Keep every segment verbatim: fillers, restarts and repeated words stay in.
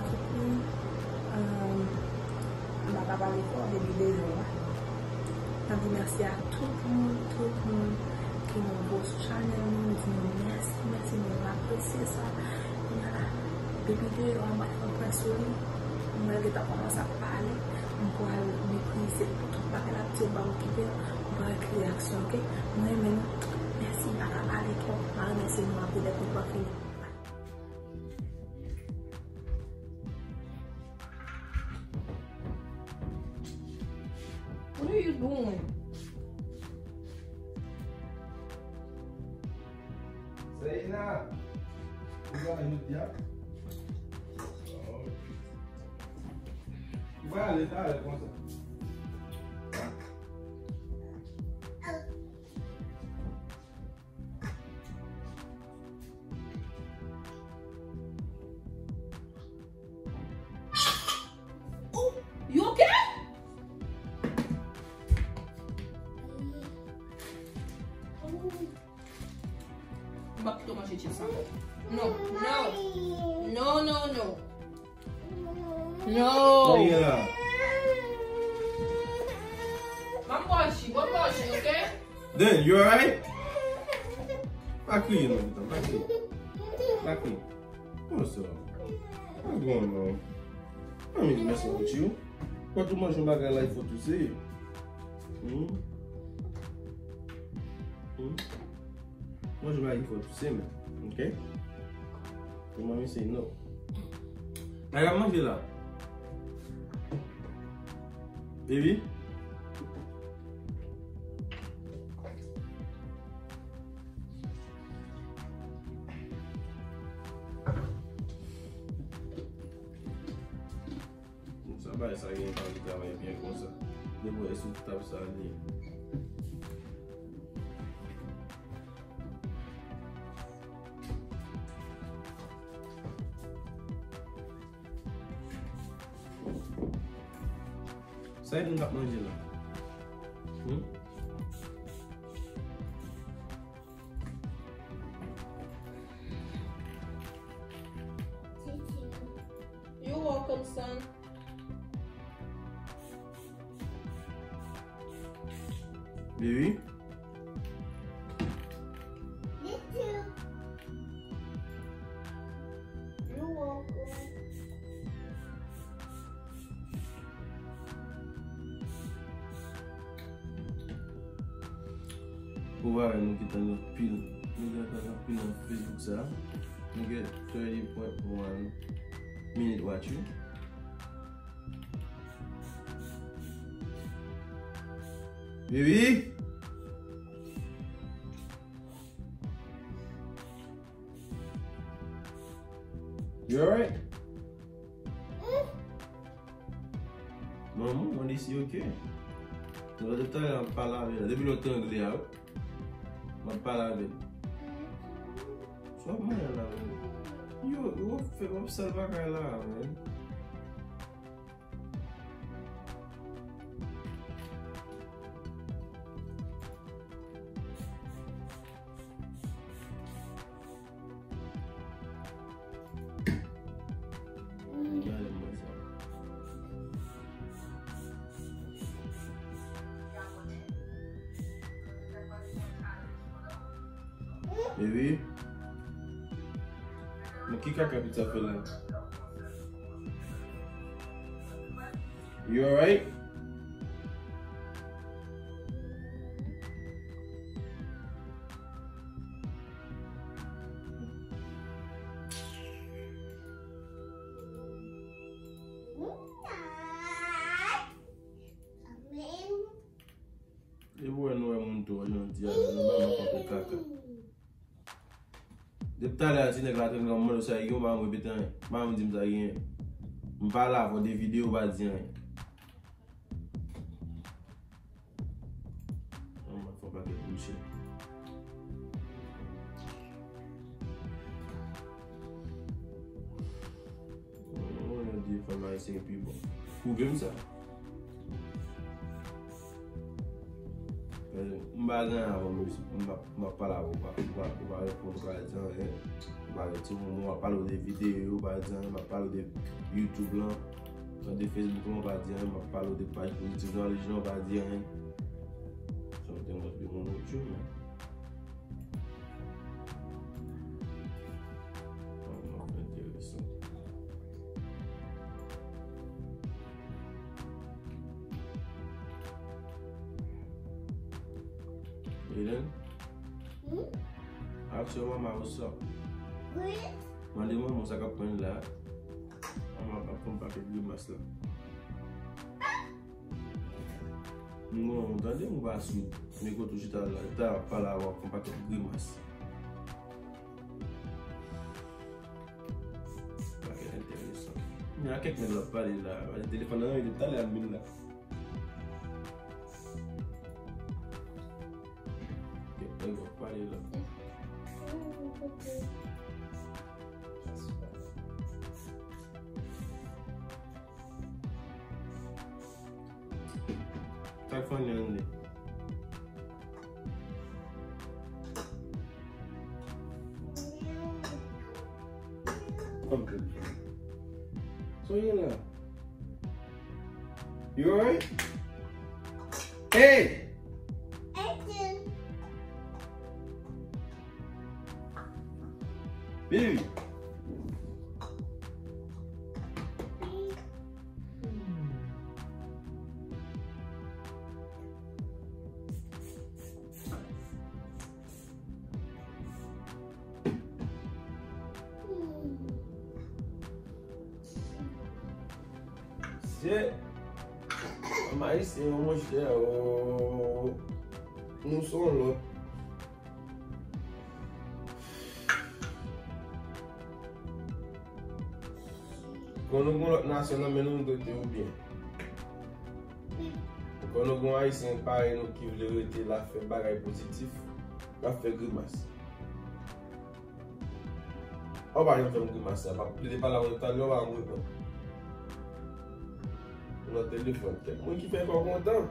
Tout moun, um, m pa ka pale twòp depi deyò a. M ap di mèsi a tout moun, tout moun ki nan gwo channel nou, m di nou mèsi, mèsi, nou apresye sa. Kounye a la, depi deyò a, m pral fè yon prank sou li, m pral gentan kòmanse ap pale, m pral meprize l pou tout bagay l ap di, m pa okipe l, m pral kreye aksyon, oke? M renmen nou, mèsi, m pa ka pale twòp, m a remèsye nou apre lè konprann fini. What are you doing? Zeyna! Ou pa jodi a? Ou pa ale talè konsa. Oh, you okay? M p ap kite w manje chips sa. No, no. No, no, no. No. Sa gen la? M ap ba w ji, m ap ba w ji, oke? Dan, you alright? Pa kriye non, pitit, pa kriye. Pa kriye. Kòman sa? Pa gwoup non. Pa met mès nan bouch ou. Kòm ou manje yon bagay la, il faut tousser. Hmm? Hmm? Manje bagay ki fè w touse, men. Oke? Pou mwen, se no. Bagay ap manje la. Baby? Sa bay sa gen tan li travay byen konsa. Depi w wè sou tab sa li ye. Sa e moun k ap manje la? Hmm? You're welcome, son. Baby? You're welcome. Pou bagay nou gentan anpil. Nou gentan anpil nan Facebook sa. Nou gen thirty point one minute watch, wi. Baby? You alright? Manman, mwen di si oke. Nan lòt tan, m ap pale avè l. Depi lòt tan angle a, wi. M ap pale avè l. Sa w ap manyen la, men? Yo, w ap fè, w ap sal bagay la, men. Baby, men ki kaka pitit sa fè la? You alright? Depi w wè nou wè moun tou, jan di a, nou ba mwen konpè kaka. Depi talè a, ti nèg la tande m mande sa, gen yon pa mwen pete anyen. Pa mwen di m sa gen. M pale avè w de videyo, w pa di anyen. Mwen fè yon pakèt bullshit. Mwen di fanm ayisyen pi bon. Pwouve m sa. M Pa gen avan mizik, m ap, m ap pale avè w, ou pa, ou pa, ou pa reponn, ou pa di anyen. Ou pa gen ti moman, w ap pale w de videyo, ou pa di anyen, m ap pale w de YouTube lan. Ou de Facebook lan, ou pa di anyen, m ap pale w de paj pozitif nan lejyon, ou pa di anyen. Something must be wrong with you, man. Enteresan. Eden? Hmm? Ask your mama what's up. Wi. Mande manman sa k ap pran la. Manman ap fè yon pakèt grimas la. Bon, tande, m pa sou. Men kote w chita la, ta pale avè w, fè yon pakèt grimas. Pakèt enteresan. Men a kèk nèg l ap pale la. Pale telefòn nan, li talè ap vin la. Kèk nèg ap pale la. Sa k fè w nènde? Sa w ye la? You alright? Hey! Baby. Se, m ayisyen, monchè, oh, nou se yon lòt. Kon nou gon lòt nasyon nan men nou, nou trete yo byen. Kon nou gon ayisyen parèy nou ki vle rete la fè bagay pozitif, l ap fè grimas. Ou pa janm fè m grimas sa, m ap plede pale avè w talè, ou pa janm reponn. Ou nan telefòn, kèk moun ki fè kò kontan.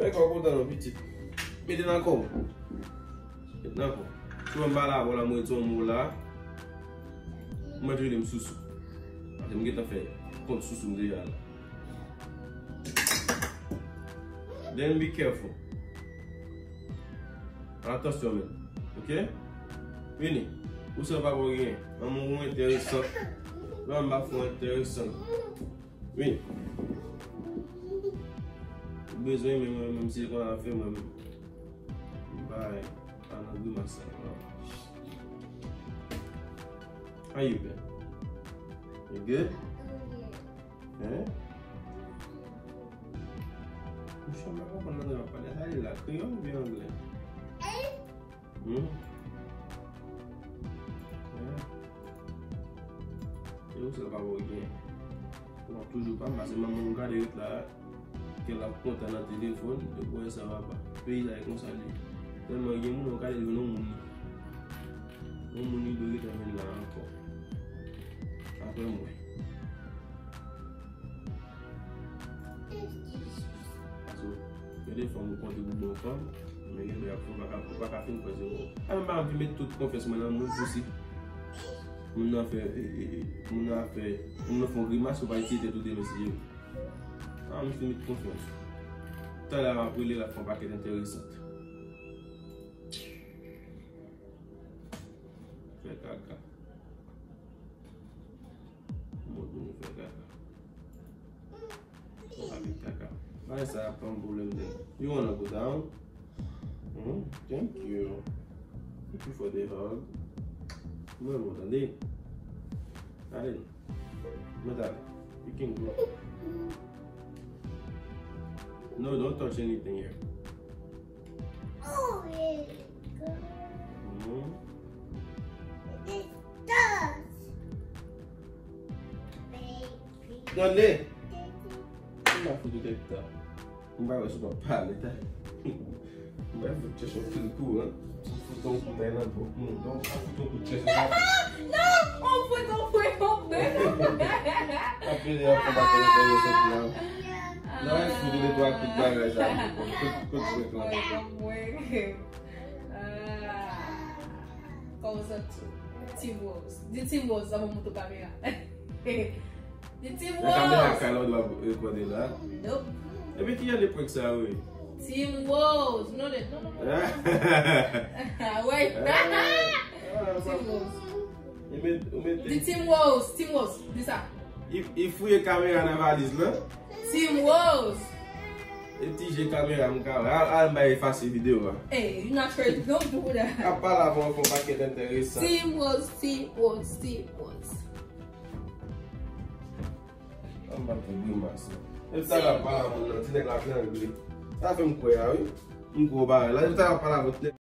Fè kò kontan non, pitit. Mete nan kò w. Mete nan kò w. Si w wè m pale avè w la, m ret yon mo la, ou mèt rele m sousou. Paske m gentan fè kont sousou m deja la. Then be careful. Atansyon, men. Ok? Vini. Ou se pa pou gen. Manman ou enteresan. Manman ba fò enteresan. Vini. Ou bezwen, men mwen, menm si konn afè mwen. Bay. Pa nan grimas sa, non. How you been? You good? Hein? Monchè, m pa konprann anglè w ap pale. Sa li la, kreyòl oubyen anglè? Hmm? Yeah. E ou se pa bon gen. Bon, toujou pa, paske manman m gade ret la. Kè l ap kontan nan telefòn, depi w wè sa papa. Peyi sa e konsa li ye. Tèlman gen moun, w ka jwenn yon moun li. Yon moun li dwe gentan vin la ankò. Apre mwen. Paske gen de fanm ou konte pou bon fanm, men gen lè y ap fè w pa ka, ou pa ka fin kwè se bon. A, m pa anvi met tout konfyans mwen nan moun pou si moun nan fè, e, e, e, moun nan fè, moun nan fè yon grimas, ou pa itilize tèt ou demen si je. A, m fin met konfyans. Talè a m ap rele l ap fè yon pakèt enteresan. Fè kaka. Mwen tou m fè kaka. Mwen pa met kaka. Bagay sa ap ban m pwoblèm de. You wanna go down? Hmm? Thank you. Thank you for the hug. Mwen bon, tande. Ale. Mwen tande. You can go. No, don't touch anything here. Oh, yeah. Mhm. It does. Baby. Tande. M pa fout ou kèk tan. M pa wè si w ap pale, ta. M pa fout chèche yon pil kou, hein. M fout yon kou nan bòk moun. Donk, m pa fout yon kou chèche sa. Non, on fout, on fout, on fout. Apre, y ap konbate lè fè resèt la. Nan yon fout de twa kout bagay sa. Kout, kout prank la. Anmwey, anmwey. Ah. Kòman sa tou? Team Rose. Di Team Rose avan m montre kamera. Di Team Rose. Nan kamera kay la w dwe rekòde la. Nope. Epi ki jan de prank sa yo ye? Team Rose. Non, non, non, non. Wè. Team Rose. Ou met, ou met. Di Team Rose, Team Rose, di sa. Li, li fouye kamera nan valiz lan. Team Rose. E ti je kamera m ka wè. Al, al bay efase videyo a. Hey, you not sure. Don't do that. Ap pale avè w ankò pakèt enteresan. Team Rose, Team Rose, Team Rose. An m ap fè grimas. E sa la pale avè w nan ti nèg la jangle. Sa fè m kwè a wi. M gwo bagay la. E sa la pale avè w ti nèg.